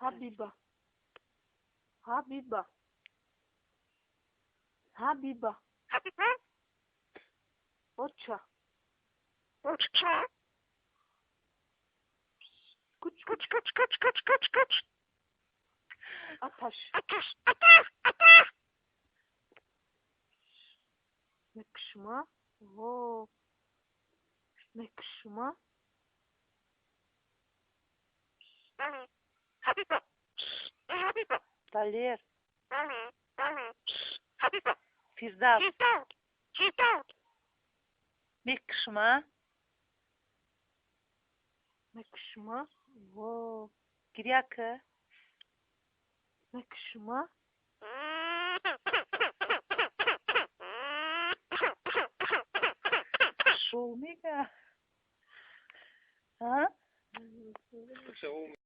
Ҳабиба, Ҳабиба, Ҳабиба. Оча. Куч, куч, куч, куч, куч, куч, куч. Аташ. Мекшма. Во. Мекшма. Далер. Фирдавс. Мекшма. Мекшма. Во. Гиря ка. Мекшма. Шоу мега. А? Шоу.